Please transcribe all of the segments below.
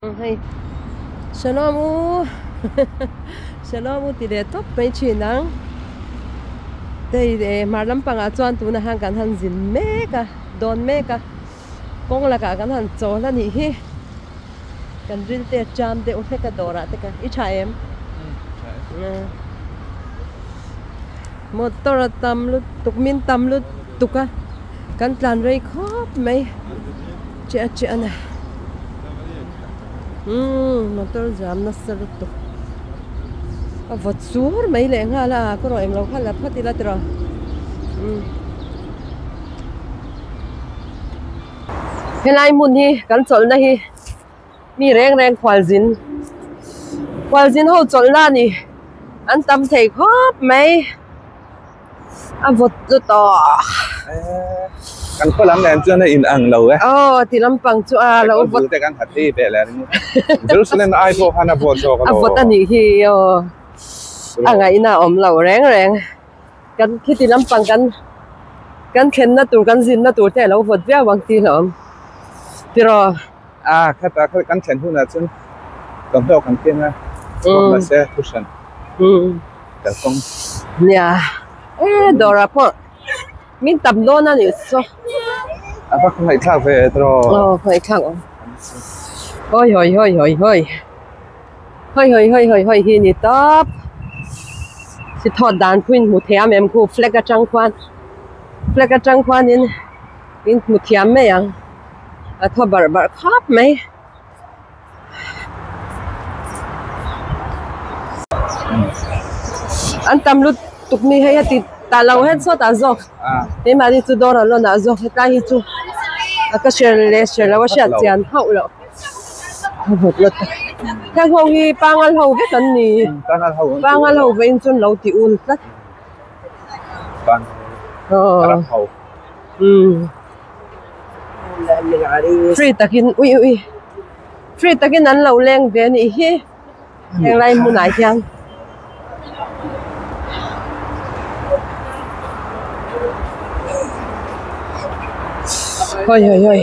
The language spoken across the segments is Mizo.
Hei Shalom u Shalom u ti leh tawp mai thin ang hei eh hmar lampangah chuan tunah hian kan han zin mek a dawn mek a kawng lakah kan han chawl a nih hi kan ril te a cham deuh hlek a dawrah te kha i tha em motor a tam lutuk min tam lutuk a kan tlan rei khawp mai. Chiah chiah a ni umm motor jam nasa lutuk a vawt sur mai leh nghal a ka rawh englo kha la phawt ila tiraw umm helai hmun hi kan chawlhna hi mi reng reng khualzin khualzin ho chawlhna a ni an tam thei khawp mai. A vawt lut aw. Kan khaw lam nen chuan a in ang lo e. Aw ti lampang chu a lo vawt. Te kan hat hi ve le ringawt. Jerusalem ai pawh khan a vawt zawk alawm. A vawt a nih hi aw. A ngaihna a awm lo reng reng. Kan khiti lampang kan kan thlenna tur kan zinna tur te a lo vawt viau ang tih hlawm. Tiraw. A khata kha kan thlen hunah chuan thawmhnaw kan keng a. Vawt mahse thuhran. Kalkawng. Nia e dawrah pawh min tam dawn a nih chu. A va khawngaihthlak ve tawh. Aw khawngaihthlak awm. Hawi hawi hawi hawi hawi. Hawi hawi hawi hawi hawi hi ni tawp. Si thawt dan pawhin hmu thiam em khu flag atang khuan flag atang khuanin in hmu thiam mai ang. A thaw barh barh khawp mai. An tam lut tuk mi hei heti tah lo het sawt ah zawk keimahni chu dawr an rawn ah zawk hetlai hi chu a ka hre leh hre lo a hriat chian hauh loh a vawt lut tak heng ho hi pangal ho vek an ni pangal ho vein chuan lo ti ul tlat aw umm. Free takin ui ui free takin an lo leng ve a nih hi henglai hmunah hian. Hawi hawi hawi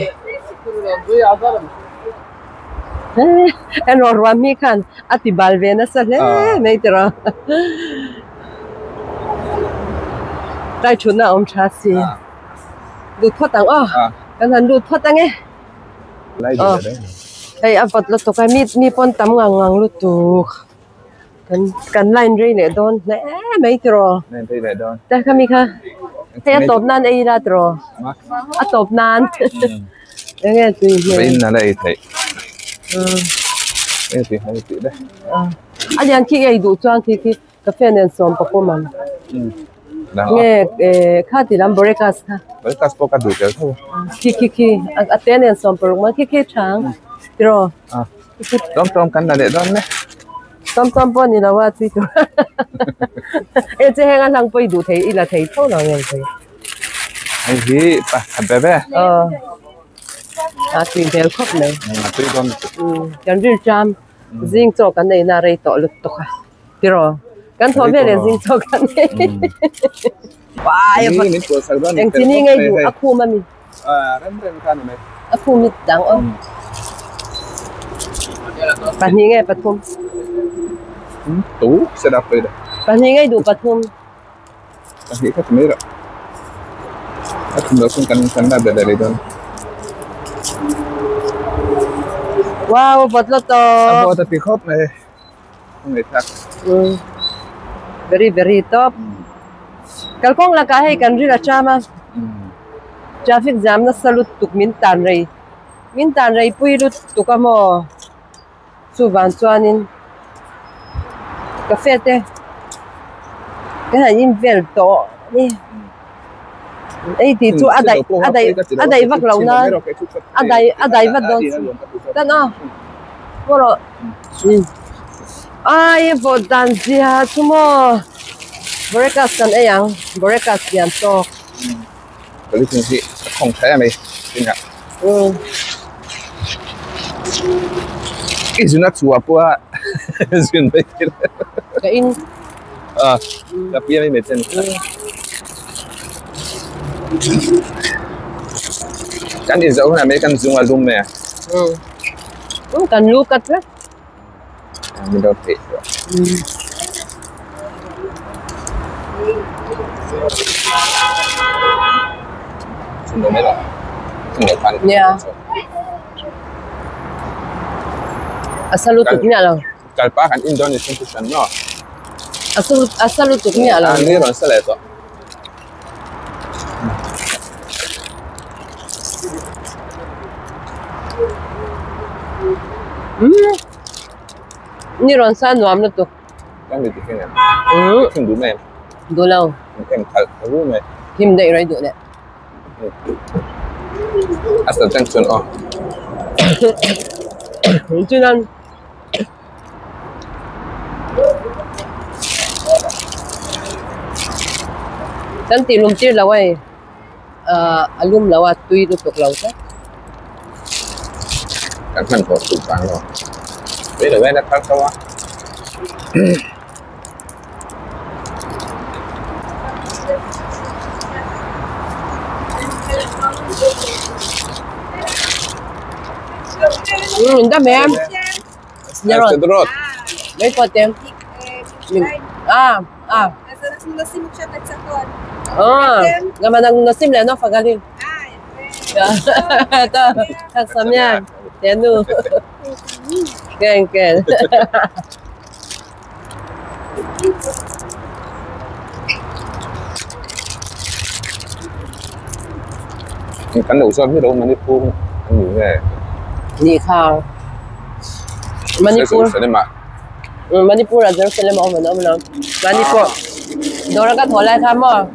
erawh ruah mi khan a ti bal ve nasa hle mai tiraw tlai thutna a awm tha si. Lut phawt ang aw kan han lut phawt ang e aw hei a vawt lutuk a mi mi pawn tam ngang ngang lutuk kan kan line rei leh dawn hle mai tiraw te kha mi kha hei a tawp nan ei ila tiraw a tawp nan eng nge tui hmel a lian khi ei duh chuan khi khi. Cafe nen sawm ka pawm ang. Nge eh kha ti lam Borekas kha. Borekas pawh ka duh tel tho. Khi khi khi a te nen sawm paruk man khi khi tha ang. Tiraw. Tawm tawm kan la leh dawn ne. Tawm tawm pawh ni lo a tui tur. E che heng a hlang pawh i duh thei i la thei tho lo nge thei. Hei hi pa khat ve ve. Aw. A tui hmel khawp mai. A tui dawn. Kan ril ṭam zing chaw kan ei na rei tawh lutuk a. Tiraw kan thawh vel leh zing chawk a ni. Eng chi ni ngei duh a khum a mi. A khum hi dang aw. Pahnih nge pathum. Pahnih ngei duh pathum. Pahnih kha ti mai rawh. A thum loh chuan kan kan la ber leh dawn. Wow vawt lawt aw. A vawt a ti khawp mai. Very very top. Kalkawng lakah hei kan ril a cham a. Traffic jam nasa lutuk min tan rei. Min tan rei pui lutuk a maw. Chuvang chuanin cafe te kan han in vel tawh a ni. Ei tih chu a daih a daih a daih vak lo nan a daih a daih vat dawn si tan a pawh rawh ai a vawt dan zia chu maw breakfast kan ei ang breakfast lian tawk. Ka in. Kan in zoh hunah mai kan zung a lum mai a. Kan lu kat vek. Min lo theih tawh. Nia. A sa lutuk miah lo. Kalpa kan in dawn ni chung chu hran maw? A sa a sa lutuk miah lo. A ni rawn sa leh tawh. Umm ni rawn sa nuam lutuk. Kan mi tikhin em? Thim duh mai em? Duh lo. Em khalh ru mai. Thim daih rai duh leh. A sa tang chuan aw. Chuan Kan tih lum tir lo hei ahh a lum lo a tui lutuk lo tlat. Kan hman tawh tih vang lo. Tui lo en a thar tho a. Umm dam em. שדרות. מאיפה אתם? אה, אה. אז אנחנו נוסעים עכשיו לצפון. אה, גם אנחנו נוסעים לנוף הגליל. אה, יפה. טוב, חג שמח, תהנו. כן, כן. Kan lo zawt miah lo Manipur an ni nge? Nih kha Manipur Manipur ah Jerusalem a awm an awm lo Manipur dawr a ka thaw lai kha maw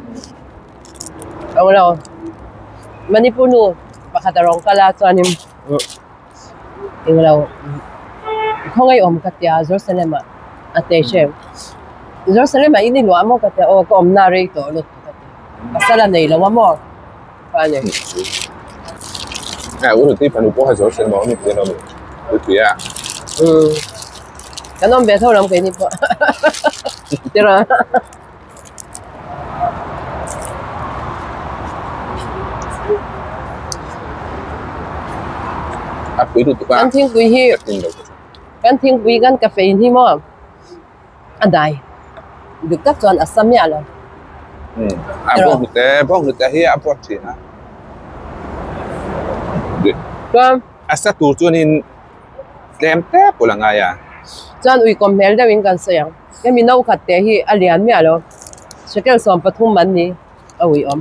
ang lo Manipur nu pakhat a rawng kal a chuanin englo khawngaih awm ka tia Jerusalem ah a te hre Jerusalem ah in i luah maw ka tia aw ka awmna rei tawh lutuk ka ti pasal a nei lo a maw. Umm kan awm ve tho lam keini pawh tiraw. Kan thingpui hi kan thingpui kan cafe in hi maw a dai dik tak chuan a sa miah lo. A bawnghnute bawnghnute hi a buat thin a. Chuan a sa tur chuanin tlem te pawh la ngai a. Chuan uikawm hmel deuhin kan sawi ang. Hemi no khat te hi a lian miah lo. Shekel 13 man ni a uiawm.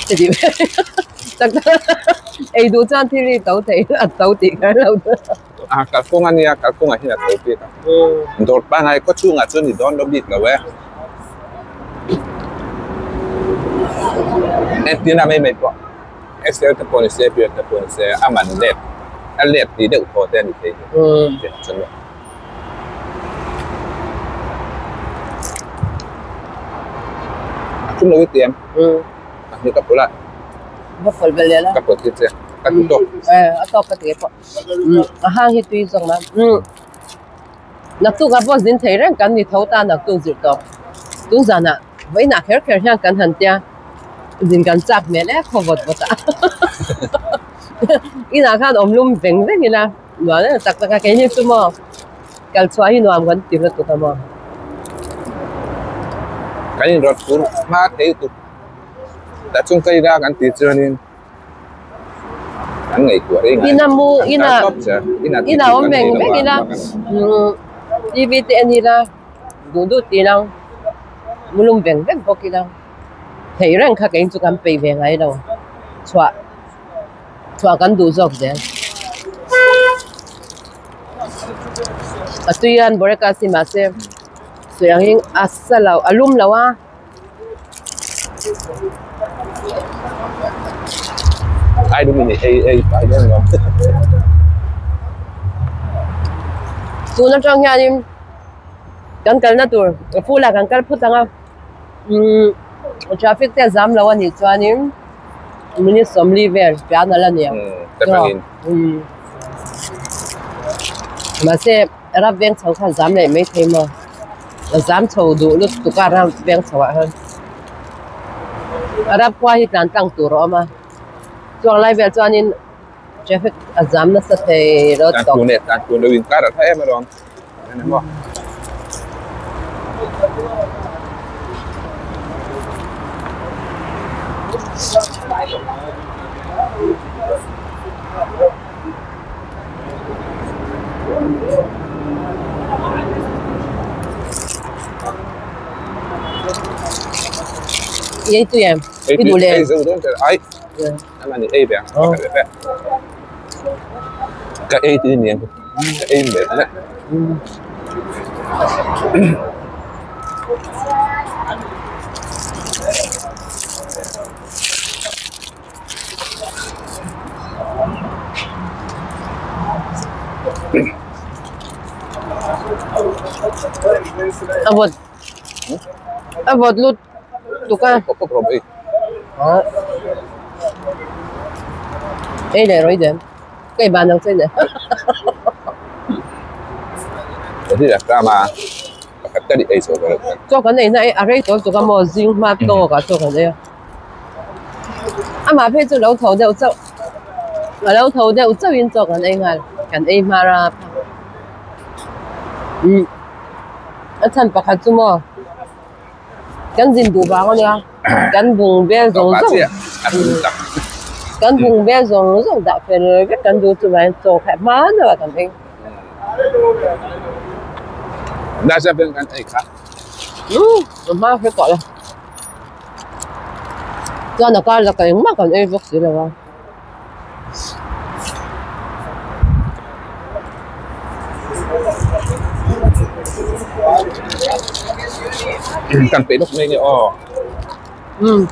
Chutih tak tak ei duh chuan thil hi to thei a to tih kher lo. A kalkawng a nia, kalkawngah hian a tho bik a. Dawr pangngai khaw chhungah chuan i dawn lo bik lo e. Entirna mai mai pawh Excel te pawh ni se, beer te pawh ni se a man let a let tih deuh thaw te a ni thei ni chuan maw. A tum lo i ti em? A hnu ka pawlh a. Va pawlh belh leh la. Ka pawlh tir che. Ka ti tawk. A tawk ka ti pawh. A hang hi tui zawk mah. Naktuk ah pawh zin thei reng kan ni tho ta naktuk zir tawp. Tun zanah vawiinah kher kher hian kan han tia zin kan chak hmel e khaw vawt vawt ah. Inah khan awm lum veng veng ila nuam em tak tak a keini chu maw kal chhuah hi nuam kan ti lutuk a maw. Kan inrawt tur hma thei tuk ta chung ka ila kan tih chuanin. Ina mu ina ina awm veng veng ila TV te en ila duh duh tih ila mu lum veng veng bawk ila thei reng kha kei chu kan peih ve ngai lo chhuah chhuah kan duh zawk zel a tui hian bawreka si mahse sawi angin a sa lo a lum lo a. Ai đúng mình ei ei phải đúng không? Tun atang hianin kan kalna tur full ah kan kal phut ang a umm traffic te a zam lo a nih chuanin minute 40 vel pian a la ni ang umm mahse ram veng chho kha zam leh maithei maw. A zam chho duh lutuk a ram veng chho ah hian a ram khua hi tlan tlang tur a awm a chuang lai vel chuanin Traffic a zam nasa thei rawt Tan tawk. tu ne tan tu lo in kar a tha em alawm. Eng emaw. Ei tu em? I duh leh. Ei zo dawn tel ai. Amah nih ei ve ang pakhat ve ve. Ka ei tih ni ang ka ei leh leh. A vawt a vawt lut tuk a. Ei leh rawih den ka i ban ang che nia. Chaw kan ei na a rei tawh lutuk a maw zing hma tawk ah chaw kan ei a. Amah phei chu lo tho deuh chauh a lo tho deuh chauhin chaw kan ei nghal kan ei hma rap umm a chhan pakhat chu maw kan zin duh vang ania kan bung vel zawng zawng kan bung vel zawng zawng dah fel vek kan duh chu vangin chaw kha hma deuh ah kan ei. Umm a hma hre tawh lo. Chuan a kar lakah engmah kan ei bawk si lo a. Kan peih lawk mai nge aw. Umm.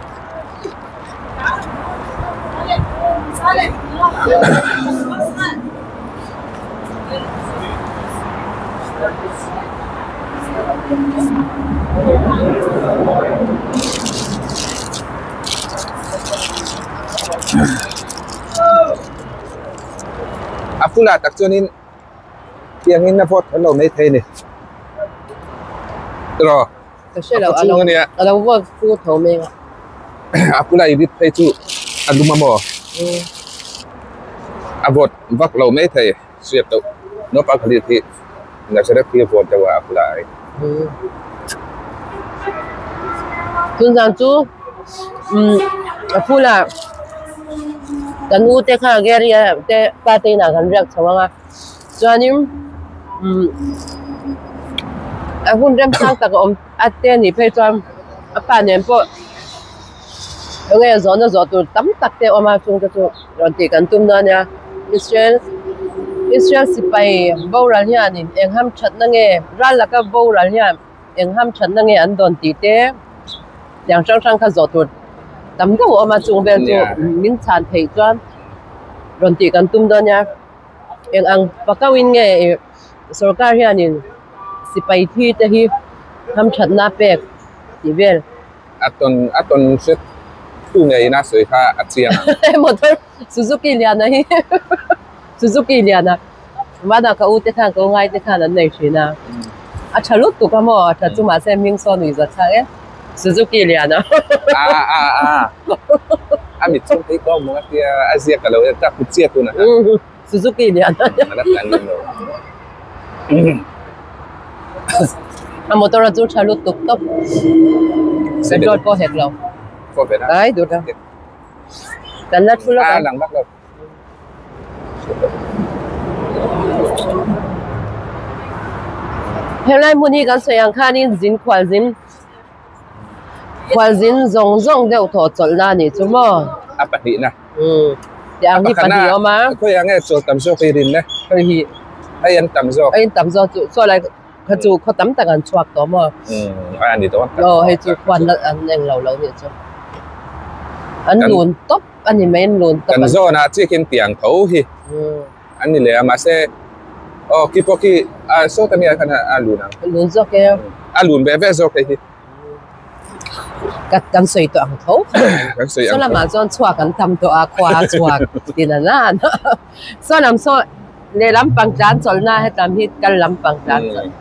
A fulah tak chuanin tiangin a vote kher lo mai thei a ni. Tiraw? Ka hre lo, a lo a lo vote fu tho mai a. A pula i rit phei chu a lum a maw? A vote vak lo mai thei hriat loh. Naupang kha hi Nazareth hi a vote deuh a a pula ai. Tunzan chu a pula kan u te kha Gary a te pa te inah kan riak chho ang a. Chuanin a hun remchang tak a awm a te anih phei chuan a pa nen pawh enge zawhna zawh tur tam tak te a awm a chung te chu rawn tih kan tum dawn ania Israel Israel sipai boral hianin eng ham thatna nge ral laka boral hian eng ham thatna nge an dawn tih te tiang hrang hrang kha zawh tur tam deuh a awm a chung vel chu min chhan theih chuan rawn tih kan tum dawn ania. Eng ang pakauhin nge ih sorkar hianin sipai thi te hi hamthatna pek tih vel. A tawn a tawn hret tu ngeiin a sawi kha a chiang ang. Motor Suzuki liana hi Suzuki liana vanah ka u te khan ka u ngai te khan an nei thin a. A tha lutuk a maw a tha chu mahse hming sawn ui zat thlak e Suzuki liana. A a a a mit chung phei kawng maw a tia a ziak ka lo en ta kut chiah tunah khan. Suzuki liana. A la tlan lem lo. A motor a chu tha lutuk tawp. Petrol pawh hek lo. Ai duh a. Kan la thu lawk a. A lang vak lo. Helai hmun hi kan sawi ang khanin zin khual zin khual zin zawng zawng deuh thawh chawlh na anih chu maw? A pahnih na. Umm tiang hi pahnih a awm a. Khawi ang nge chawl tam zawk hi rin le? Hei hi. Hei an tam zawk. Hei an tam zawk chu chaw lai kha chu khaw tam tak an chhuak tawh maw? Umm a ni dawn tak. Aw hei chu khuan an eng lo lo nih chu. An lun tawp. A ni mai an lun tawp Kan zawnah chikin tiang tho hi an ni leh a mahse aw khi pawh khi a sawta mi ah khan a lun ang. A lun zawk e. A lun ve ve zawk hei hi. Ka kan sawi tawh ang tho kha. Kan sawi ang tho. Saw lamah chuan chhuak an tam tawh a khua a chhuak tin an an a. Saw lam saw lehlam pang tlan chawlhna hetam hi kal lampang tlan chawlh.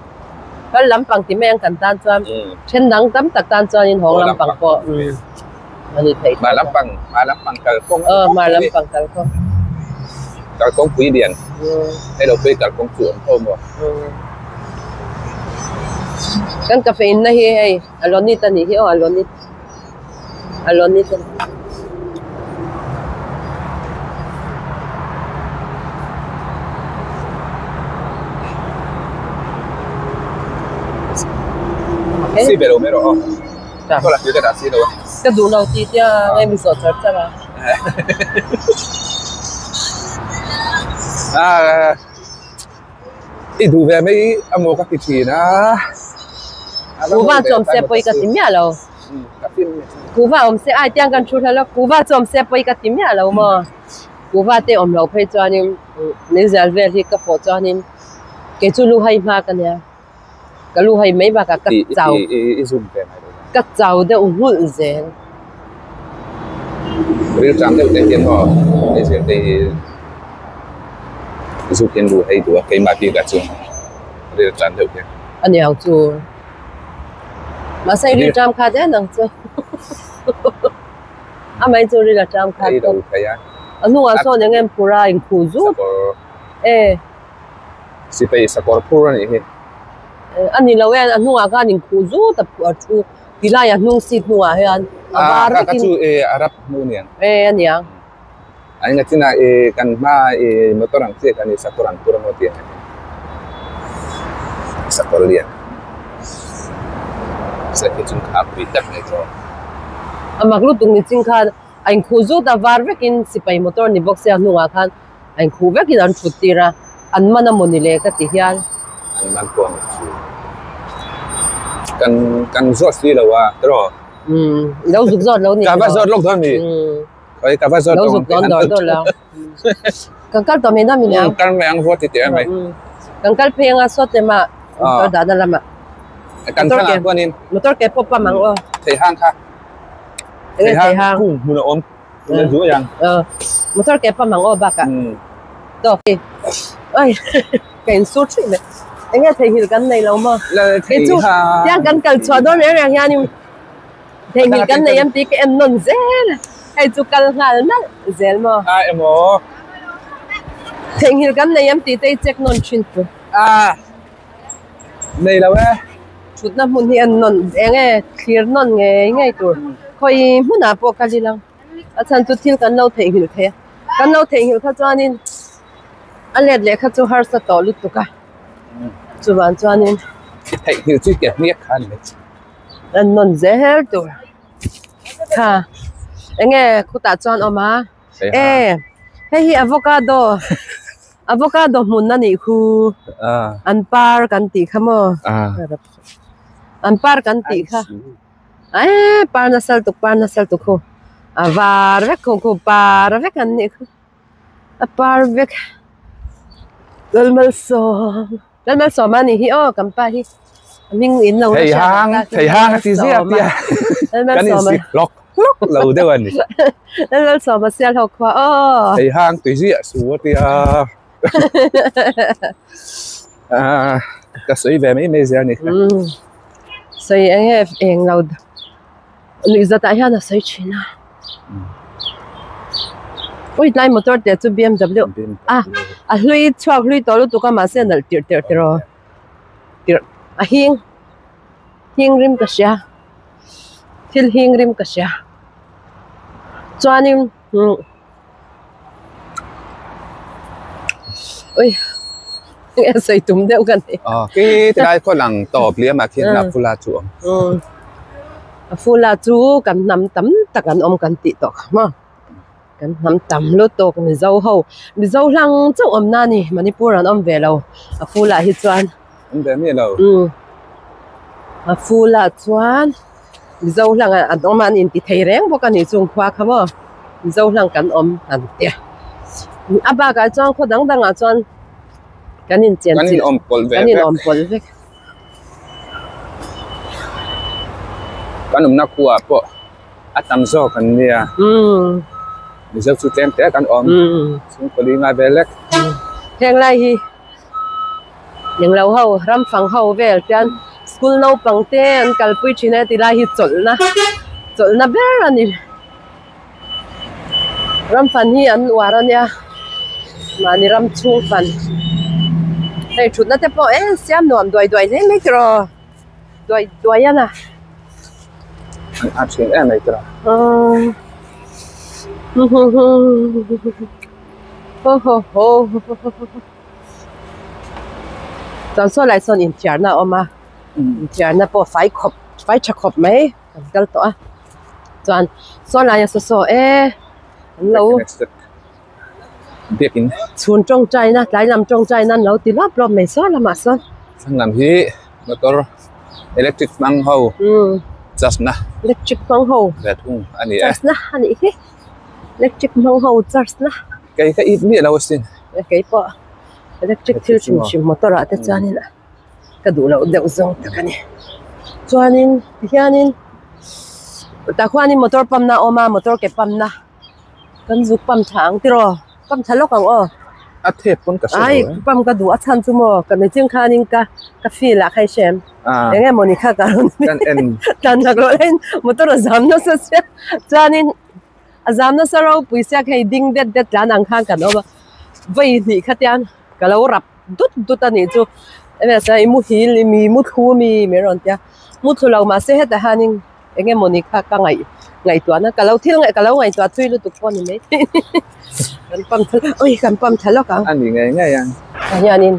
Kal lampang ti mai ang kan tan chuan then dang tam tak tan chuanin hawng lampang pawh a ni thei Hma lampang hma lampang kal kawng aw hma lampang kal kawng. Kalkawngpui lian hei lo pui kalkawng chu awm tho maw? Kan cafe in na hi hei Alonit a nih hi aw Alonit Alonit a ni. Si ve lo mai rawh aw. Ka la ka dah si lo a. Ka duh lo tih tia ngai mi zawh char char a. Ah i duh ve mai amaw ka ti thin a. Kuva chu awm se pawi ka ti miah lo. Kuva awm se ai tiang kan thu hlel a kuva chu awm se pawi ka ti miah lo maw. Kuva te awm loh phei chuanin meizial vel hi ka fawh chuanin kei chu lu hai hma ka nia. Ka lu hei mai bakah ka chau ka chau deuh nghulh zel. Ril tang deuh te hian maw hei zel te hi zuk hian lu hei duh a keimah bikah chuan ril tang deuh hian. A ni ang chu. Mahse ril tang kha daih ang chu. A mai chu ril a tang kha. Ei lo thei a. A hnungah sawn eng em phura inkhuh zut. E. Sipai sakawr phur a nih hi. A ni lo e, a hnungah khan inkhuh zut a a thu tilai a hnung seat hnungah hian a var vekin. Ka chu e Arab hnu a niang. E a niang. A enga chinah e kan hma e motor ang chiah kha ni sakawr an phur emaw tih ang hi. Sakawr lian. Sakhi chung kha a pui tak mai chu. A mak lutuk ni ching khan a inkhuh zut a var vekin sipai motor ni bawk sia hnungah khan. A inkhuh vekin an thut tir a, an man a mawni le ka ti hian. An man pawh ang chu. Kan kan zawt si lo a tiraw? Umm i lo zuk zawt lo ni Ka va zawt lawk dawn mi? Umm. Khawi ka va zawt Lo zuk dawn dawr dawr lo. Kan kal tawh mai na mi nia. Umm kal mai ang vawt ti teh mai. Umm kan kal phei anga sawt lem ah motor dahna lamah. Kan thlang ah chuanin. Motor ke pawh pam ang aw. Theihang kha. Theihang kung hmun a awm. Motor ke pam ang aw bakah tawk hi ai ka in sur thin mai eng nge theihnghilh kan nei lo maw kei chu tiang kan kal chhuah dawn reng reng hianin theihnghilh kan nei em tih ka en nawn zel a hei chu kal nghal nalh zel maw theihnghilh kan nei em tih te hi check nawn thin tur nei lo e thutna hmun hi en nawn eng nge thlir nawn ngei ngei tur khawi hmunah pawh kal ila. A chhan chu thil kan lo theihnghilh thei a, kan lo theihnghilh kha chuanin a let leh kha chu harsa tawh lutuk a, chuvang chuanin Theihnghilh chu ke hniak kha a ni mai. An nawn zel tur kha eng nge khutah chuan awm a, e hei hi avocado avocado hmun a nih khu an par kan tih kha maw an par kan tih kha. Eee par nasal tuk par nasal tuk hu a var vek khu khu par vek an nih khu a par vek Lalmalsawm Lalmalsawma a nih hi aw kan pa hi a hming in lo la hriat ang ta thei hang a ti ziah tia kan in sik hlawk hlawk lo deuh a ni Lalmalsawma sial ho khua aw thei hang tui ziah su a tia ka sawi ve mai mai zel a ni. Sawi eng nge eng lo nuih zatah hian a sawi thin a. Ui tlai motor te chu BMW a a hlui chhuak hlui tawh lutuk a mahse a nalh tirh tirh tirh aw tirh a hing hing rim ka hria thil hing rim ka hria chuanin umm. Ui eng nge sawi tum deuh ka nei. Aw khi tilai khaw lang tawp liam ah khian a fula chu a awm. Umm a fula chu kan hnam tam tak an awm kan tih tawh kha maw kan hnam tam lutuk Mizo ho Mizo hlang chauh awm na a ni Manipur an awm ve lo a fula hi chuan. Awm ve miah lo. Umm a fula chuan. Mizo hlang an awm a an inti thei reng bawk a ni chung khua kha maw Mizo hlang kan awm han ti a a bakah chuan khaw dang dangah chuan kan inchen kan in awm pawlh ve kan in awm pawlh vek kan awmna khua pawh a tam zawk an nia Mizo chu tlem te kan awm chhungkaw li ngai vel lek heng lai hi. Englo ho ram fang ho vel chuan school naupang te an kalpui thin a tilai hi chawlhna chawlhna ber a ni ram fan hi an uar a nia Mahni ram chhung fan hei thutna te pawh e siam nuam duai duai hle mai tiraw duai duai a na. An a thin em mai tiraw. Ho ho ho chuan saw lai sawn inthiarna a awm a inthiarna pawh fai khawp fai tha khawp mai kan kal tawh a chuan saw laia saw saw e an lo. Biakin. Chhun tawngtaina tlai lam tawngtaina an lo ti lawp lawp mai saw lamah sawn. Thlang lam hi motor electric hmang ho charge na. Electric hmang ho. Ve thung a ni e. Charge na a nih hi electric hmang ho charge na. Kei ka it miah lo asin. Kei pawh electric thil hrim hrim motor ah te chuanin ka duh loh deuh zawng tak a ni. Chuanin tihianin tah khuanin motor pump na a awm a motor ke pump na. Kan zuk pump tha ang tiraw pump tha lawk ang aw. A thep pawn ka hre lo Ai pump ka duh a chhan chu maw ka ni ching khanin ka ka feel ah kha i hrem eng emaw ni kha ka rawn kan en tan lak loh laiin motor a zam nasa sia chuanin a zam nasa ropui sia hei ding det det tlan ang khan kan awm a vawi hnih khatiang ka lo rap dut dut a nih chu enge i muhil i mi muthlu mi min rawn tia muthlu lo mahse hetah hianin. Eng emaw ni kha ka ngaih ngaihtuahna ka lo thil ngaih ka lo ngaihtuah thui lutuk pawh ni mai kan pump thla ui kan pump thla lawk ang a ni ngei ngei ang tah hianin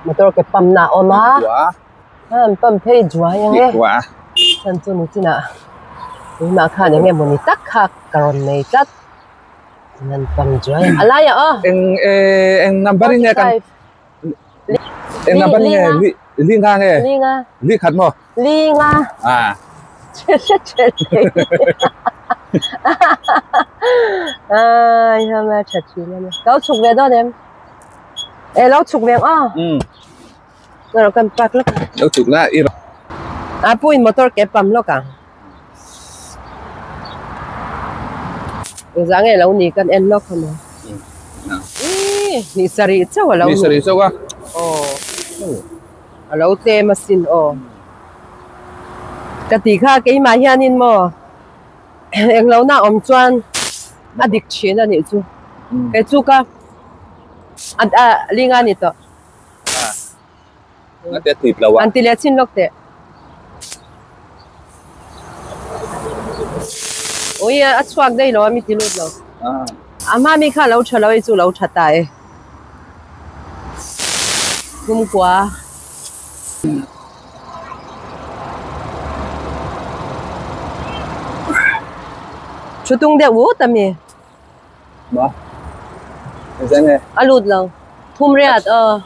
motor ke pump na a awm a an pump phei juai ang e chuan chu ni chinah tunah khan eng emaw ni tak kha ka rawn nei tlat an pump juai a laiah aw eng eng number in nge kan eng number in nge li li nga nge li nga li khat maw Li nga. À. Ai hôm nay thật chị lên. Đâu chụp về đó em. Ê lâu chụp về à. Ừ. Rồi cần bạc lúc. Lâu chụp lại ít. À bùi motor kẹp bầm lúc à. Dáng này lâu nì cần em lúc không à. Ý, nì sari cháu à lâu. Nì sari cháu à. Ồ. A lo tlem asin aw. Ka tih kha keimah hianin maw eng lo na awm chuan a dik thin a nih chu. Kei chu ka a linga ni tawh. An ti leh chin lawk teh. Ui a chhuak daih lo a mi ti lut lo. A hma mi kha lo tha lo hi chu lo tha ta e. Kumkua. Thu tung deuh ut a mi. Maw? Engzah nge? A lut lo. Thum riat aw.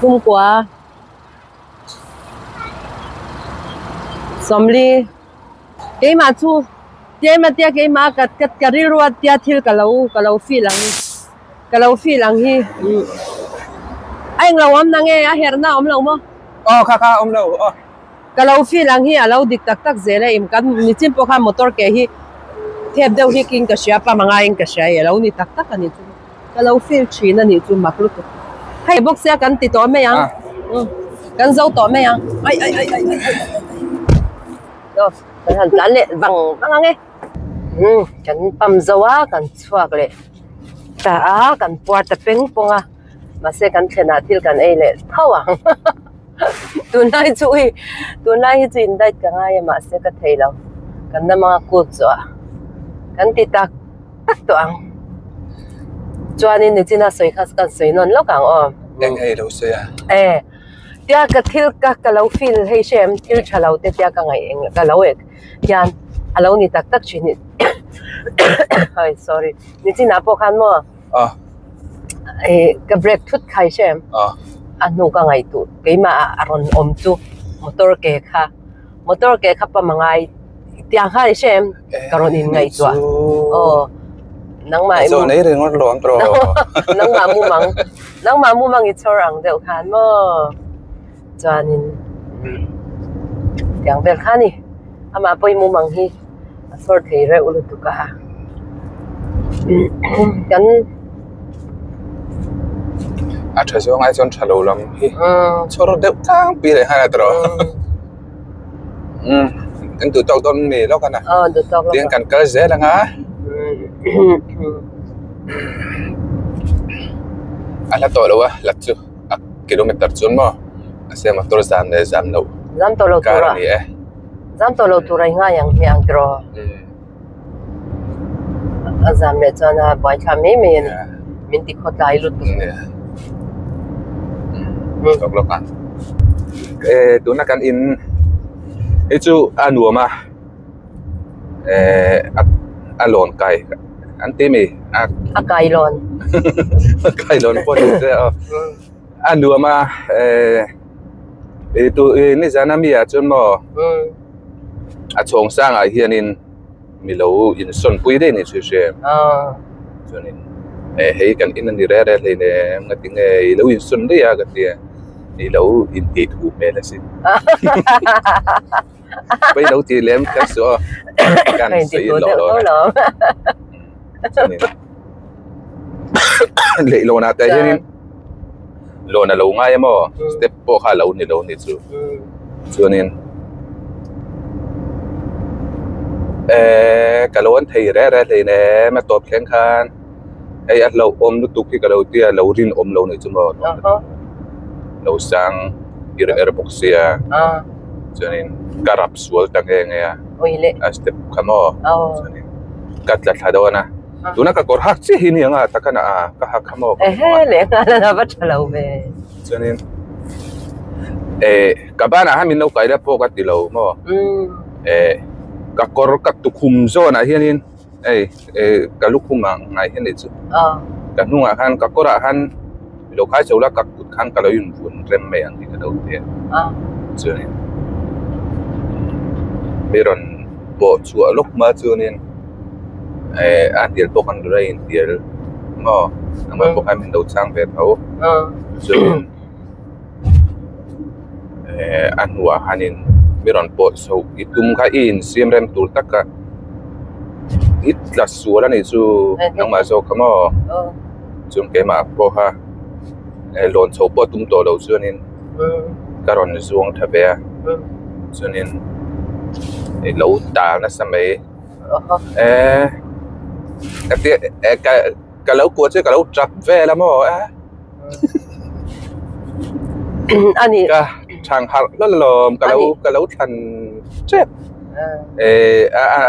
Kumkua. Sawmli. Keimah chu tlem a tia keimah ka ka ka rilru a tia thil ka lo ka lo feel ang ka lo feel ang hi a englo awm na nge a herhna a awm lo maw? Aw kha kha a awm lo aw. Ka lo feel ang hi a lo dik tak tak zel e im kan nichin pawh khan motor ke hi thep deuh hi king ka hria pa manga in ka hria i a lo ni tak tak a nih chu ka lo feel thin a nih chu mak lutuk. Hei bawk sia kan ti tawh mai ang kan zo tawh mai ang ai ai ai ai ai ai aw kan han tlan leh vang vang ang e umm kan pump zo a kan chhuak leh ta a kan puar ta peng pawng a mahse kan thlenah thil kan ei leh tho ang. Tunlai chu ui tunlai hi chu in diet ka ngai a mahse ka thei lo kan na manga kut zawh a kan ti tak tak tawh ang chuanin nichina sawi kha kan sawi nawn lawk ang aw. Eng ei lo sawi a. E tia ka thil ka ka lo feel hei hrem thil tha lo te tia ka ngaih eng ka lo ek hian a lo ni tak tak thin hi ai sorry nichina pawh khan maw. Ka break thut khai hrem a hnu ka ngaihtuh keimah ah a rawn awm chu motor ke kha motor ke kha pam a ngai tiang kha i hrem ka rawn in ngaihtuah aw nangmah i nangmah mumang nangmah mumang i chhawr ang deuh khan maw chuanin tiang vel kha ni amah pawh i mumang hi a chhawr thei reuh lutuk a kan a tha zawng ai chuan tha lo lam hi chhawr deuh tlangpui leh nghal a tawh umm kan duh tawk dawn mi lawk a na aw duh tawk lawk tiang kan kal zel ang a. A hla tawh lo a hlat chu a kilometer chuan maw mahse motor zam leh zam loh Zam tawh lo kar tura a ni e. Zam tawh lo tura i ngai ang hmiah ang tiraw? A zam leh chuan a buaithla mai mai a ni. Min ti khawtlai lutuk. Lawk lawk a. Eh tuna kan in hi chu a nuam a eh a lawn kai an ti mi a A kai lawn. A kai lawn pawh ni se aw. A nuam a eh tu nizan a mi ah chuan maw a chhawng sangah hianin mi lo insawn pui daih a ni chu hre chuanin eh hei kan in a ni reh reh hlei nem nga tinge i lo insawn daih a ka tia i lo intih thu hmel asin pawh i lo tih lem kher suh aw kan sawi in lawh dawn a chuanin leihlawnah te hianin lawn a lo ngai a maw step pawh kha a lo ni lo a ni chu chuanin ehh ka lo an thei reh reh hlei nem a tawp thleng khan hei a hlauhawm lutuk hi ka lo tia lo rinawm lo nih chu maw lo sang ir er bawk sia chuanin ka rap sual ta nghe nghe a a step kha maw chuanin ka tla thla dawn a. Tuna ka kawr hak chiah hi ni anga taka na a ka hak kha maw ka Ehe leh nghal a va tha lo ve. Chuanin eh ka banah khan min lo kai la pawh ka ti lo maw. Eh ka kawr ka tukhum zawnah hianin hei eh ka lukhum ang ngai hian nih chu. Ka hnungah khan ka kawrah khan lo khai chho la ka kut khan ka lo invun rem mai ang tih ka lo ti a. Chuanin mi rawn pawh chhuah lawk hma chuanin. Eh a hnial pawh kan dur a inhnial maw engmah pawh khan min lo chang ve tho chuan eh a hnuah khanin mi rawn pawh chho i tum kha i insiam rem tur taka i tla sual a nih chu nangmah zawk kha maw chuan keimah pawh kha eh lawn chho pawh tum tawh lo chuanin ka rawn zuang tha ve a chuanin i lo ta nasa mai. Eh ka ti eh ka ka lo kuah chu ka lo tap vel a maw eh ani ka thang harh hlawlh alawm ka lo ka lo thlan tep eh a a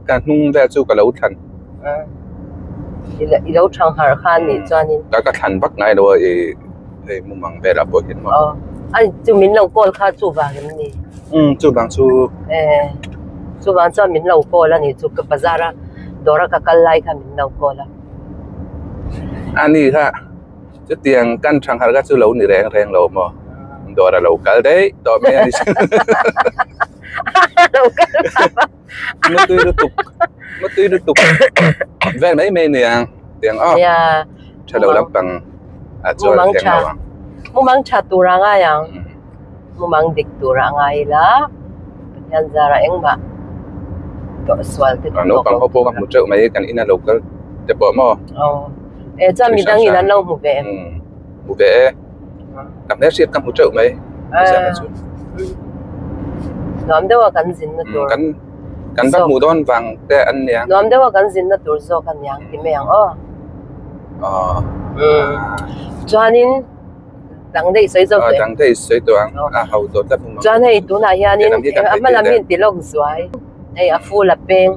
ka hnung vel chu ka lo thlan i lo thang harh khan nih chuanin ka ka thlan vak ngai lo a i hei mumang velah pawh hian maw a chu min lo call kha chuvang em ni um chuvang chu eh chuvang chuan min lo call a ni chu ka bazar a dawr a ka kal lai kha min lo call a ani kha chutiang kan thang harh kha chu lo ni reng reng lo maw dawr a lo kal daih tawh mai a ni lo kal mutui lutuk mutui lutuk vel mai mai ni ang tiang aw tha lo lampang ah chuan mumang tha mumang tha tur a ngai ang mumang dik tur a ngai ila Pathian zara engmah tawh sual te chu naupang ho pawh ka hmu teuh mai kan ina lo kal te pawh maw e chuan midang in an lo hmu ve hmu ve e ka hmelhriat ka hmu teuh mai chu nuam deuh a kan zin na tur kan kan va hmuh dawn vang te an nia nuam deuh a kan zin na tur zawk a niang ti mai ang aw chuanin dang daih sawi zawk teh dang daih sawi tawh ang a ho tawh tlat mumang chuan hei tunah hianin a hma lam hi an ti lawk zuai hei a full a peng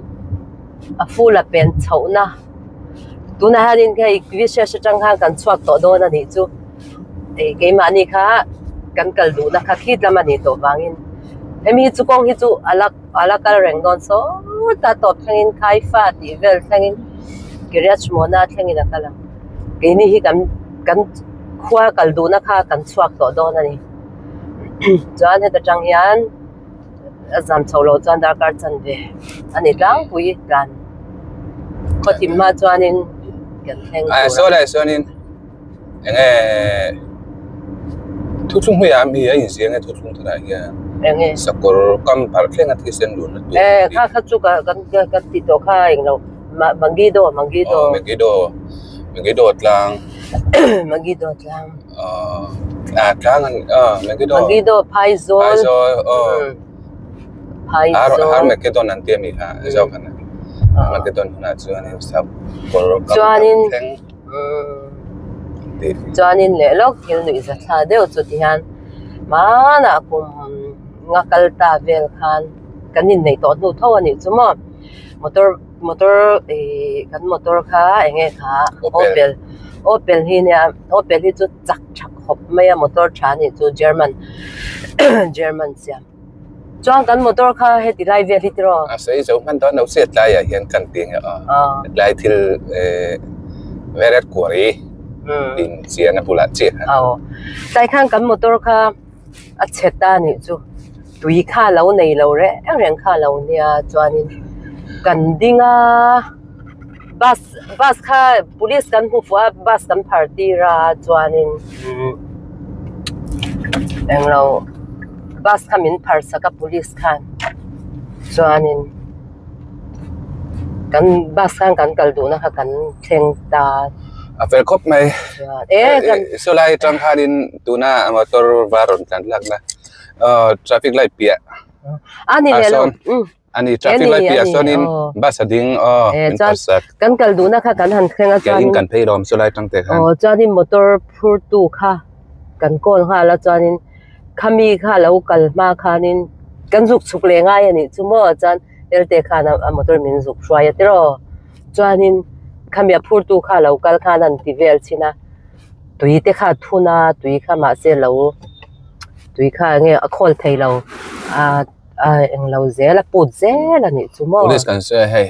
a full a pen chhohna tunah hianin hei vishesh atang khan kan chhuak tawh dawn a nih chu hei keimahni kha kan kal duhna kha khit lam a nih tawh vangin hemi hi chu kawng hi chu a la a la kal reng dawn sawt a tawp thlengin khaifa tih vel thlengin Kiryat Shmona thlengin a kal ang keini hi kan kan khua kal duhna kha kan chhuak tawh dawn a ni chuan heta tang hian a zam chho loh chuan darkar chanve a ni tlangpui tlan khaw thim hma chuanin kan thleng tur a. Saw lai chuanin eng nge thuthlung hnuaiah mi a inzir nge thuthlung tharah hian eng nge sakawr kam parh thleng a thisen lun na tur e kha kha chu ka kan ka ti tawh kha englo Megiddo Megiddo Megiddo Megiddo tlang Megiddo tlang a tlang an Megiddo Megiddo Phaizawl Phaizawl aw Phaizawl Har Megiddo an ti a mi kha zo khan Armageddon hunah chuanin sap kawr kam Chuanin thleng tih. Chuanin leh lawk thil nuih za thla deuh chu ti hian hmanah kum nga kal ta vel khan kan inneih tawh hnu tho a nih chu maw motor motor ih kan motor kha eng nge kha Opel Opel hi nia Opel hi chu chak tha khawp mai a motor tha a nih chu German German siam. Chuan kan motor kha heti lai vel hi tiraw? A sawi zo hman dawn lo chiah tlaiah hian kan ti nge aw. Tlai thil veret kuari in chian a bulah chiah khan. Aw. Tlai khan kan motor kha a chhe ta nih chu tui kha lo nei lo reng reng kha lo nia chuanin kan ding a bus bus kha police kan hmu fuh a bus kan phar tir a chuanin englo. Bus kha min phar sak a police khan chuanin kan bus khan kan kal duhna kha kan thleng ta. A fel khawp mai. Saw lai atang khanin tuna motor var rawn tlan hlak na traffic light piah a ni leh lo ani traffic light piah sawnin bus a ding aw min phar sak. Kan kal duhna kha kan han thleng a chuanin kan phei lawm saw lai atang te khan. Aw chuanin motor phur tu kha kan call nghal a chuanin khami kha lo kal hma khanin kan zuk chhuk leh ngai a nih chu maw chuan elte khan a motor min zuk hruai a tiraw chuanin khami a phur tu kha lo kal khan an ti vel thin a tui te kha a thun a tui kha mahse lo tui kha enge a khawl thei lo ah a englo zel a put zel a nih chu maw. Police kan sawi a hei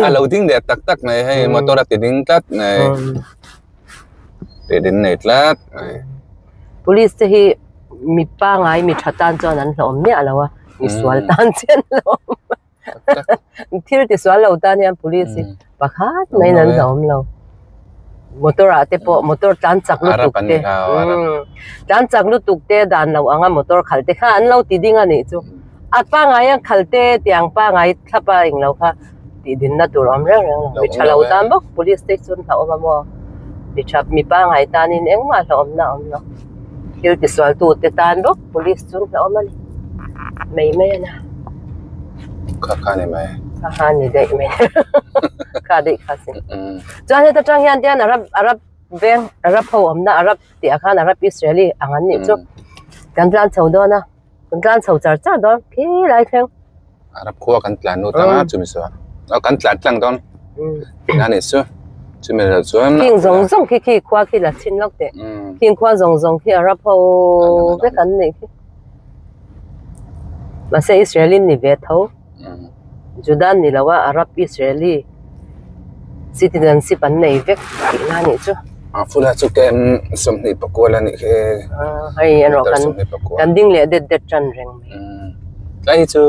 a lo ding leh tak tak mai hei motor a ti ding tlat mai ti ding nei tlat mai. Police te hi mi pangai mi tha tan chuan an hlawm miah lo a mi sual tan chian an hlawm thil ti sual lo tan hian police hi pakhat maiin an hlawm lo. Motor ah te pawh motor tlan chak lutuk te tlan chak lutuk te dan lo anga motor khalh te kha an lo ti ding a nih chu a pangai a khalh te tiang pangai thlap a englo kha tih din na tur awm reng reng lo mi tha lo tan bawk police te chuan hlauhawm a maw mi tha mi pangai tanin engmah hlauhawm na a awm lo thil ti sual tu te tan bawk police chu hlauhawm a ni mai mai a na. Kha kha ni mai. Kha kha ni daih mai. Kha daih kha sin. Chuan heta tang hian tian Arab Arab veng Arab ho awmna Arab tih ah khan Arab Israeli ang an nih chu. Kan tlan chho dawn a, kan tlan chho char char dawn khi lai thleng. Arab khua kan tlan lut anga chumi chu a kan tlan tlang dawn. A nih chu chumi lo chuan. Khing zawng zawng khi khi khua khi la chhin lawk teh. Khing khua zawng zawng khi Arab ho vek an nih khi. Mahse Israeli ni ve tho. Juda ni lo a Arab Israeli citizenship an nei vek tih na nih chu. A fula chu kem 28 a nih khi. Hei erawh kan kan ding leh det det tan reng mai. Tlai hi chu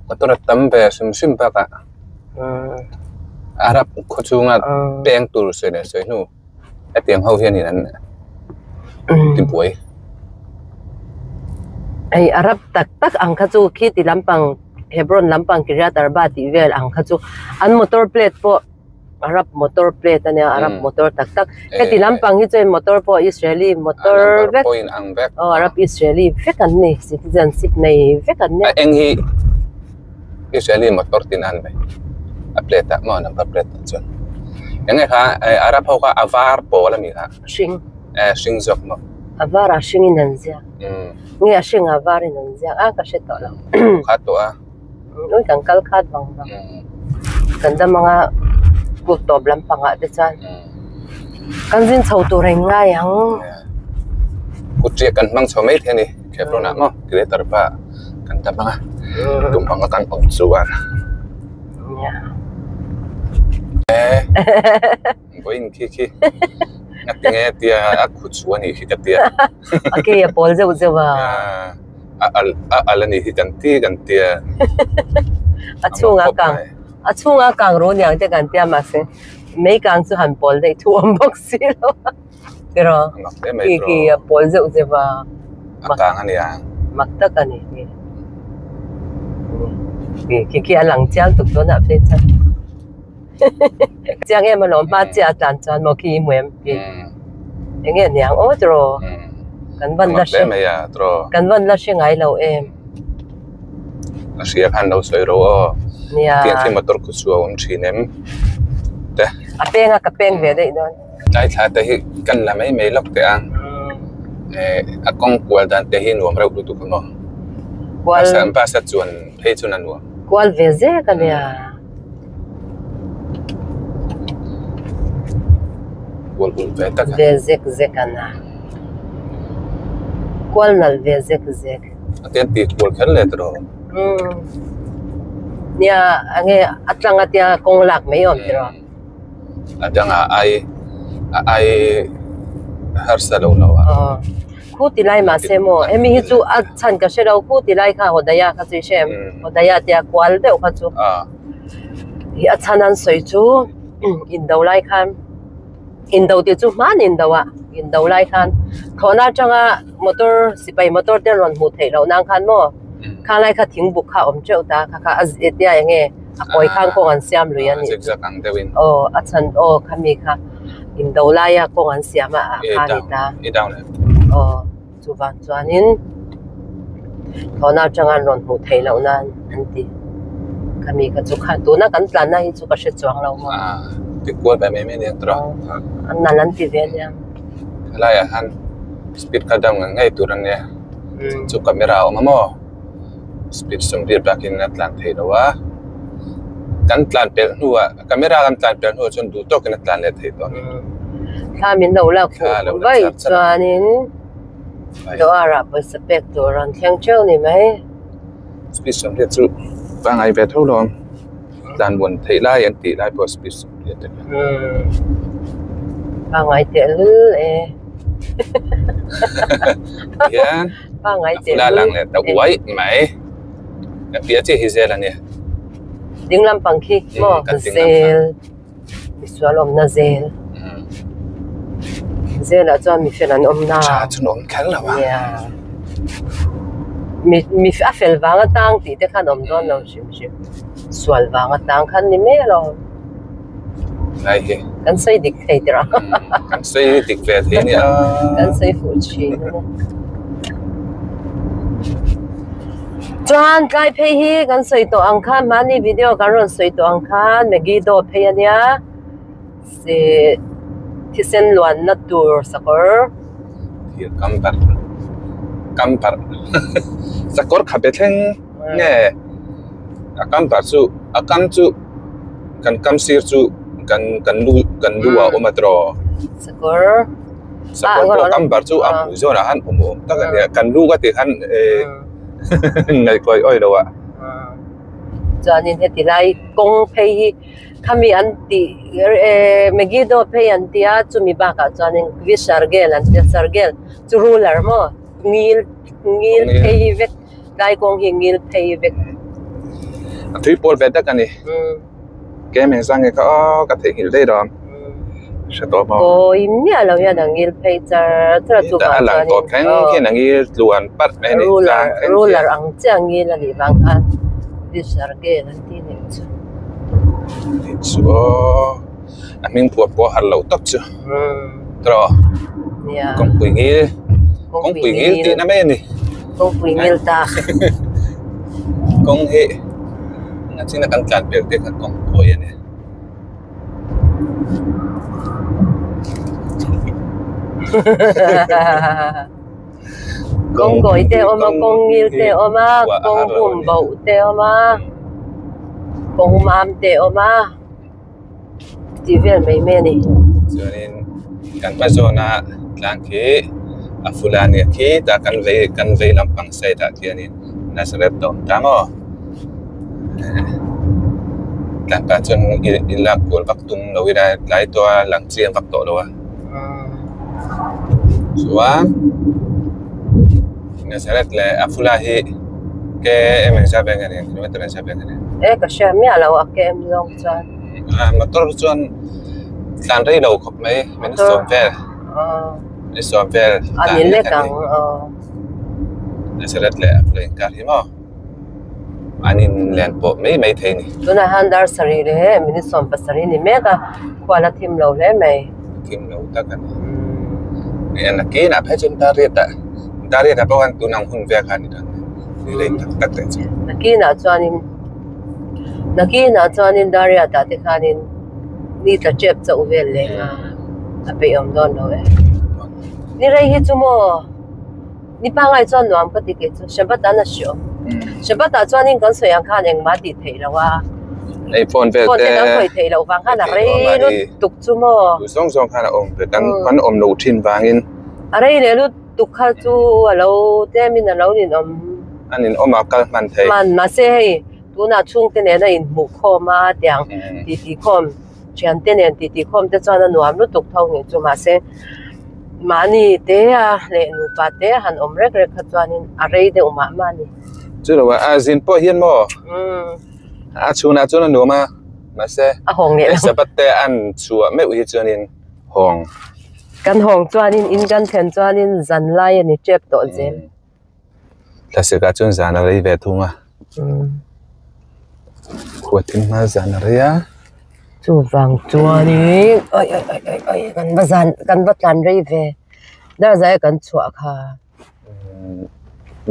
motor a tam ve hrim hrim bakah Arab khaw chunga peng tur sawi leh sawi hnu. Hetiang ho hianin an tibuai. Hei Arab tak tak ang kha chu khi ti lampang Hebron lampang Kiryat Arba tih vel ang kha chu an motor plate pawh Arab motor plate ania Arab motor tak tak heti lampang hi chuan motor pawh Israeli motor vek aw Arab Israeli vek an ni citizenship nei vek an nia. A eng hi Israeli motor tin a ni mai a plate ah maw number plate ah chuan eng nge kha Arab ho kha a var pawl a mi kha hring eh hring zawk maw a var ah hring in an ziak nge a hring ah var in an ziak a ka hre tawh lo khat tawh a ui kan kal khat vang vang kan dam anga kut tawp lampang ah te chuan kan zin chho tur a in ngai ang kut riak kan hmang chho mai thei a ni Hebron ah maw Greater pa kan dam anga tum anga kan awm chuan eh vawiin khi khi a ti nge tia a khu chu a nih khi ka tia a ke a pawl zeuh zeuh a a al a al a nih hi kan ti kan tia a chhungah kang a chhungah kang ru niang te kan tia mahse mei kang chu han pawl daih thu awm bawk si lo a tiraw khi khi a pawl zeuh zeuh a a kang a nia mak tak a ni khi khi khi a lang chiang tuk dawn ah phei chuan chiang em alawm hma chiah a tlan chuan maw khi i hmu em khi eng nge niang aw tiraw kan van la hre kan van la hre ngai lo em a hria khan lo sawi ro aw. Tiang khi motor khu chu a awm thin em te. A peng a ka peng ve daih dawn. Tlai thla te hi kan la mai mai lawk teh a eh a kawng kual dan te hi nuam reuh lutuk a maw. Kual Bus a chuan phei chuan a nuam. Kual ve zek a nia. Kual ulh ve tak a. Ve zek zek a na. Kual nalh ve zek zek. A tiang tih kual kher leh tawh. Umm. Nia enge a tlang a tia kawng lak mai awm tiraw. A danga ai a ai harsa lo lo a. Aw. Khu ti lai mahse maw hemi hi chu a chhan ka hre lo khu ti lai kha Hodaya kha chu i hre em? Hodaya tia kual deuh kha chu. Hi a chhan an sawi chu indo lai khan indo tih chu hman indo ah indo lai khan thlawhna atanga motor sipai motor te rawn hmuh theih loh nan khan maw khang lai kha thingbuk kha a awm teuh ta kha kha a tia eng nge a kawi khan kawng an siam lui a nih chu aw a chhan aw khami kha indo laia kawng an siam a ah kha a ni ta aw chuvang chuanin thlawhna atanga an rawn hmuh theih loh nan an ti khami kha chu kha tuna kan tlanna hi chu ka hre chuang lo maw an nalh an ti ve ania helaiah hian speed kha down ngei ngei tur a nia chu camera a awm a maw. Speed sawmriat bakin a tlan thei lo a, kan tlan pelh hnuah camera kan tlan pelh hnuah chuan duh tawkin a tlan leh thei tawh a ni. Thla min lo lak fuh vaih chuanin dawr ah pawisa pek tur an thleng teuh ni mai. Speed sawmriat chu pangngai ve tho lo ang, tlan buan theih lai an tih lai pawh speed sawmriat te kha. Pangngai tehlul e. Tihian. Pangai A fula lang leh ta uai mai. Ka piah chiah hi zel a nia. Ding lampang khi maw zel misual awmna zel. Zelah chuan mi fel an awm na. Tha chu an awm kher lo a. Nia. Mi mi a fel vang atang tih te khan awm dawn lo hrim hrim. Sual vang atang khan ni mai alawm. Ngai hi. Kan sawi dik thei tirh a. Kan sawi dik ve thei nia. Kan sawi fuh thin a ni. Chuan tlai phei hi kan sawi tawh ang khan mahni video kan rawn sawi tawh ang khan Maggie dawt phei a nia. Ih thisen luanna tur sakawr. Thir kam parh kam parh sakawr kha be thleng nge a kam parh chu a kam chu kan kam sir chu kan kan lu kan lu ah a awm a tiraw sakawr sakawr pawh kam parh chu a hmuh zawnah khan awm awm tak a nia kan lu ka tih khan eh ngaihtuah awih lo ah. Chuanin heti lai kawng phei hi Khami an tih eh Megiddo phei an ti a chumi bakah chuanin Visargel an ti a Sargel chu ruler maw ngil ngil phei vek tlai kawng hi ngil phei vek. A tui pawl ve tak a ni. Ke meng zang nge kha aw ka theihnghilh daih dawn hre tawh maw. Kawi miah lo hian a ngil phei char char a chuvang chuanin a lang tawp thleng khian a ngil tluan parh mai a ni ruler ruler ang chiah a ngil a nih vang khan Visargel an ti nih chu. Chu aw a hming phuah pawh a har loh tawp chu tawh kawngpui ngil kawngpui ngil tih na mai a ni kawngpui ngil ta kawng hi a china kan tlan pel te khan kawng phawi a ni. Kawng kawi te a awm a kawng ngil te a awm a kawng bum boh te a awm a kawng mam te a awm a tih vel mai mai a ni. Chuanin kan hma zawna tlang khi a fula nia khi tah kan vei kan vei lampang side ah khianin Nazareth a awm ta maw tlang tah chuan i lak kual vak tum lo ila tlai tawh a lang chiang vak tawh lo a. Chuan Nazareth leh Afula hi ke em engzat vel nge ni kilometer engzat vel nge ni? E ka hria miah lo a ke em zawng chuan. Motor chuan tlan rei lo khawp mai min sawm vel min sawm vel a ni lek ang aw. Nazareth leh Afula inkar hi maw an inlen pawh mai mai thei a ni. Tunah hian dar sarih leh minute 17 ni mek a khual a thim lo hle mai. Thim lo tak a ni. Hei a kinah phei chuan dar riat ah dar riat ah pawh khan tun ang hun vel kha a ni dawn a ni rei tak tak leh chu. A kinah chuanin Nakinah chuanin Dariat ah te khanin ni tla tep chauh vel leh a, a peihawm dawn lo e. Ni rei hi chu maw ni pangai chuan nuam ka ti kei chu Shabbat an a hriawm. Shabbat ah chuanin kan sawi ang khan engmah tih theih loh a. Hei phone vel te Phone te kan khawih theih loh vang khan a rei lutuk chu maw. Duh zawng zawng khan a awm ve kan kan awm loh thin vangin. A rei leh lut tuk kha chu a lo tlemin a lo ninawm. A ninawm a kal hman thei. Hman mahse hei tunah chhungte nen a inhmuh khawm a tiang titi khawm thiante nen titi khawm te chuan a nuam lutuk tho nih chu mahse mahni te a leh nupa te a han awm rek rek kha chuanin a rei deuh mah mah a ni. Chu lo a zin pawh hian maw a chhunah chuan a nuam a mahse a hawng leh lo Sabbath te an chhuah meuh hi chuanin hawng. Kan hawng chuanin in kan thlen chuanin zan lai a ni tep tawh zel. Thlasik ah chuan zan a rei ve thung a. Khua thim hma zan a rei a. Chuvang chuanin ai ai ai ai ai kan va zan kan va tlan rei ve dar zai a kan chhuah kha.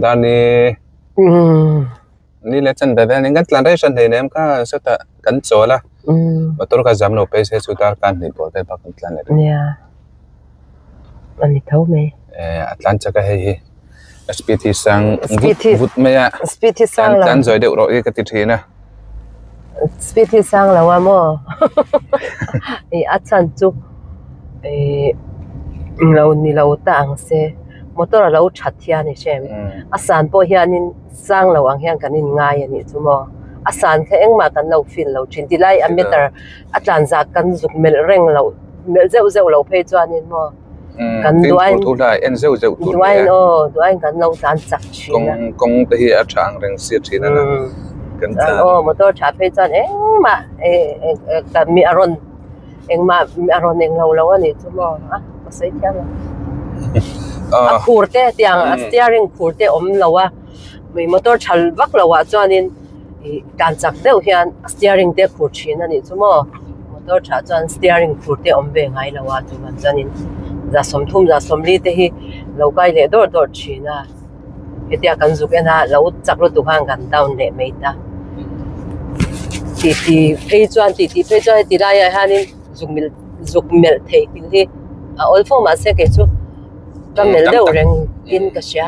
Dar ni ni leh chan ve vel nen kan tlan rei hran hleinem kha sawtah kan chawl a motor kha zam lo phei se chu dar khan hnih pawh vel bak kan tlan leh dawn. Nia a ni tho mai. A tlan chak a hei hi a speed hi sang vut vut mai a speed hi sang lo tlan zawi deuh rawh hi ka ti thin a. Speed hi sang lo a maw ih a chhan chu ih lo ni lo ta ang se motor a lo that hian i hre em a san pawh hianin sang lo ang hian kan inngai a nih chu maw a san kha engmah kan lo feel lo thin tilai a meter a tlan zah kan zuk melh reng loh melh zeuh zeuh loh phei chuanin maw kan duain duain aw duain kan lo tlan chak thin a kawng te hi a tha ang reng si thin a kan tlan aw motor tha phei chuan engmah mi a rawn engmah a rawn eng lo lo a nih chu maw a ka sawi thiam lo a khur te tiang a steering khur te awm lo a mi motor tha vak lo ah chuanin ih tlan chak deuh hian steering te a khur thin a nih chu maw motor tha chuan steering khur te awm ve ngai lo a chuvang chuanin za sawmthum za sawmli te hi lo kai leh dawrh dawrh thin a hetia kan zuk en a lo chak lutuk khan kan down leh mai ta titi phei chuan titi phei chuan heti laiah hianin zuk mil zuk melh theih thil hi a awl fo mahse kei chu ka melh deuh reng in ka hria.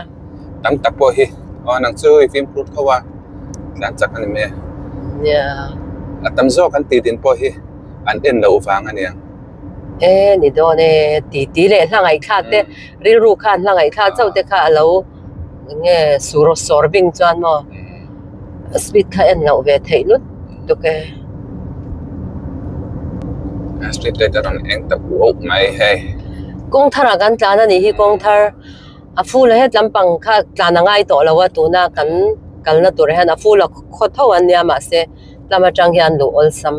Tam tak pawh hi aw nang chu i fimkhur tho a tlan chak a ni mai a. Nia. A tam zawk an tih din pawh hi an en loh vang a niang. E ni dawn e ti ti leh hla ngaihthlak te rilru khan hla ngaihthlak chauh te kha a lo nge sur sawr bing chuan maw speed kha en loh ve theih lut tuk e. Street light a rawn eng ta uauh mai hei. Kawng tharah kan tlan a nih hi kawng thar. A ful a het lampang kha tlan a ngai tawh lo a tuna kan kalna tur hian a ful a khaw tho an nia mahse lam atang hian luh awlsam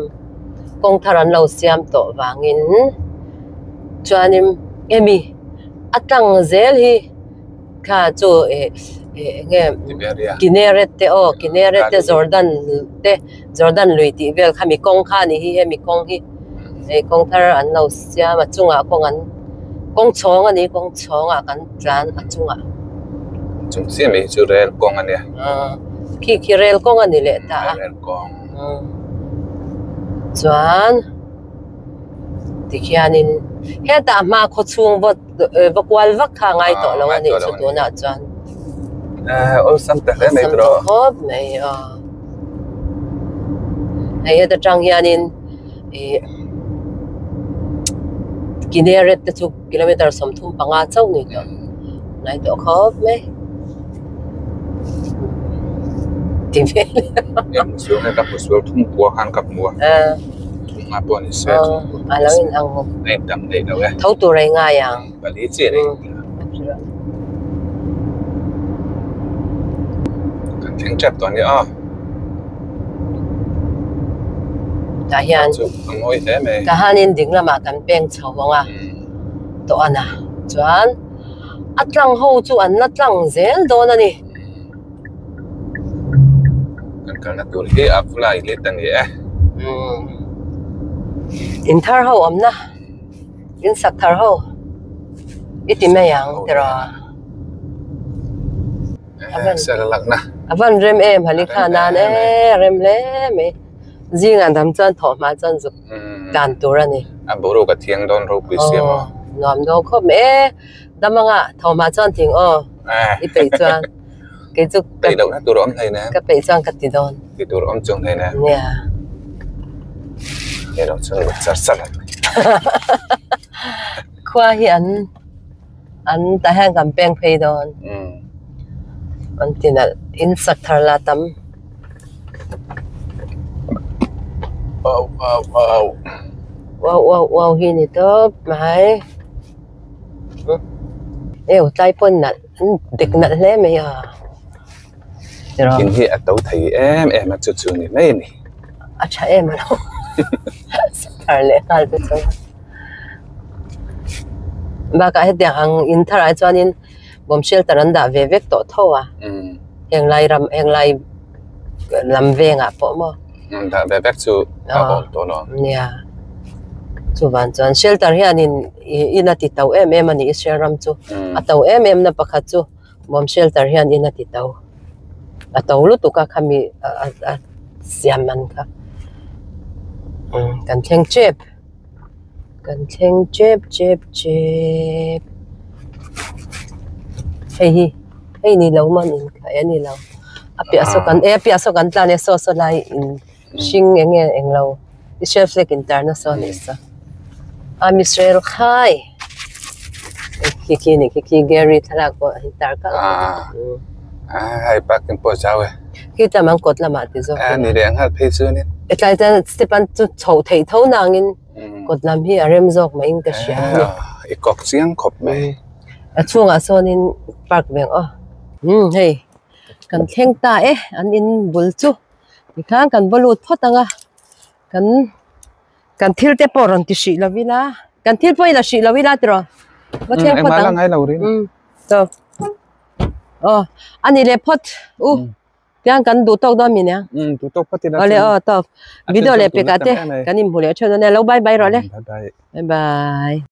kawng thar an lo siam tawh vangin chuanin hemi a tlang zel hi kha chu ih ih eng nge Kineret te aw Kineret te Jordan te Jordan lui tih vel kha mi kawng kha a ni hi hemi kawng hi hei kawng thar an lo siam a chungah kawng an kawng chhawng a ni kawng chhawngah kan tlan a chungah. Chung chiah mai hi chu rel kawng a nia. Khi khi rel kawng a ni leh ta a. Rel kawng. Chuan tikhianin hetah hma khaw chhung vaw va kual vak kha a ngai tawh lo a nih chu tunah chuan. Awlsam ta hle mai tawh. Awlsam ta khawp mai a. Hei heta tang hianin ih Kineret te chu kilometer 35 chauh ni tawh hnai tawh khawp mai. Ti vel. Ka hmu sual nge ka hmu sual thum kua khan ka hmu a. Thum nga pawh ni se thum kua A lo in ang a in tam daih lo e. Tho tur a i ngai ang. Pali chiah a ni. Kan thleng tep tawh a ni aw. Tah hian chu a mawi hle mai. Tah hianin ding lamah kan peng chho vang a tawh a na chuan a tlang ho chu an la tlang zel dawn a ni. Kan kalna tur hi a fulai let a ni e. In thar ho awmna in sak thar ho i ti mai ang tiraw. Sel a lakna. A van rem em hali kha nan e rem hle mai. Zingah dam chuan thawh hma chuan zuk tlan tur a ni. A boruak a thiang dawn ropui sia maw? Nuam dawn khawp mai e. Dam anga thawh hma chuan thing aw i peih chuan kei chu peih lohna tur a awm hlei nen. Ka peih chuan ka ti dawn. Ti tur a awm chung hlei nen. Nia. Hei lo chuan mut char char a ni. Khua hi an an tah hian kan peng phei dawn. An ti nalh in sak thar la tam. Au au au. Au au au hi ni tawp mai. Eu tlai pawn nalh an dik nalh hle mai a. In hi a to thei em em a chu chu ni mai a ni. A tha em a lo. Thar leh nghal te chu. Bakah hetiang ang in thar ah chuanin bomb shelter an dah ve vek tawh tho a. Heng lai ram heng lai lam vengah pawh maw. Dah ve vek chu a awm tawh lo. Nia. Chuvan chuan shelter hianin in a ti to em em a ni Israel ram chu. A to em em na pakhat chu. Bomb shelter hian in a ti to a to lutuk a khami a siam man kha kan thleng tep kan thleng tep tep tep hei hi hei ni lo man in kha e ni lo a piah saw kan e a piah saw kan tlan e saw saw lai in hring eng nge eng lo Israel flag in tar nasa a nih sa a Israel khai khi khi ni khi khi Gary thlalak pawh a intar kalh a hei parking pawh zau e khi tlam an kawt lamah ti zawk a ni leh ang nghal phei chu ania e tlai chuan step an chu chhoh theih tho nangin kawt lam hi a rem zawk maiin ka hria a ni i kawk chiang khawp mai a chhungah sawnin park ve ang aw hei kan thleng ta e an in bul chu. Tikhan kan va lut phawt ang a, kan kan thil te pawh rawn ti hrih lo ila, kan thil pawh i la hrih lo ila tiraw? Va thleng phawt ang. Umm chaw aw a ni leh phawt u tiang kan duh tawk dawn mi nia. Umm duh tawk phawt ila Aw le aw tawk video leh pekah te kan inhmu leh theuh dawn nia lo bye bye rawh le. Bye bye. Bye bye.